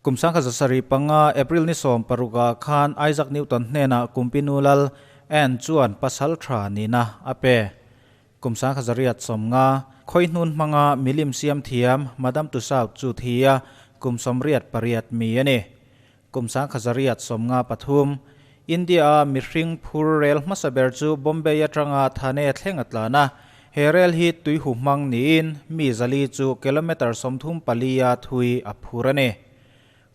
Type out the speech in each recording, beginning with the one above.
Kum 1705 April ni 16ah khan Isaac Newton hnenah Kumpinu Lal Anne chuan pasal tha nihna a pe. Kum 1890, Khawihnun hmanga milim siam thiam Madame Tussauds chu thi a, kum 88 mi a ni. Kum 1893, India-a mihring phur rel hmasa ber chu Bombay atanga Thane thleng a tlan a, he rel hi tuihu hmang niin mi 400 chu kilometre 34-a thui a phur a ni.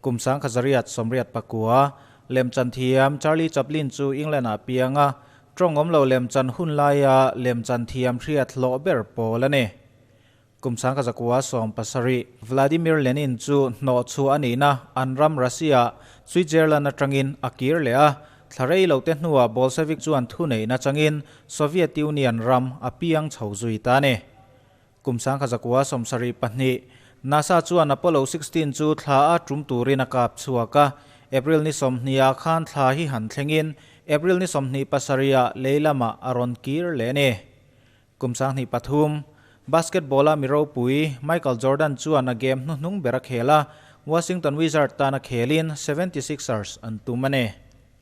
Kum 1889, lemchan thiam Charlie Chaplin chu England-ah piang a, tawng awm lo lemchan hun laia lemchan thiam hriat hlawh ber pawl a ni. Kum 1917, Vladimir Lenin chu hnawh chhuah a nihna an ram Russia, Switzerland atangin a kir leh a, thla rei lo te hnuah Bolshevik chuan thuneihna changin Soviet Union ram a piang chho zui ta a ni. Kum 1972, NASA chuan Apollo 16 chu thla a tum turin a kap chhuak a, April ni 20 ah khan thla hi han thlengin April ni 27 ah lei lamah a rawn kir leh a ni. Kum 2003, Basketball-a mi ropui Michael Jordan chuan a game hnuhnung ber a khel a, Washington Wizards tan a khelin 76ers an tum a ni.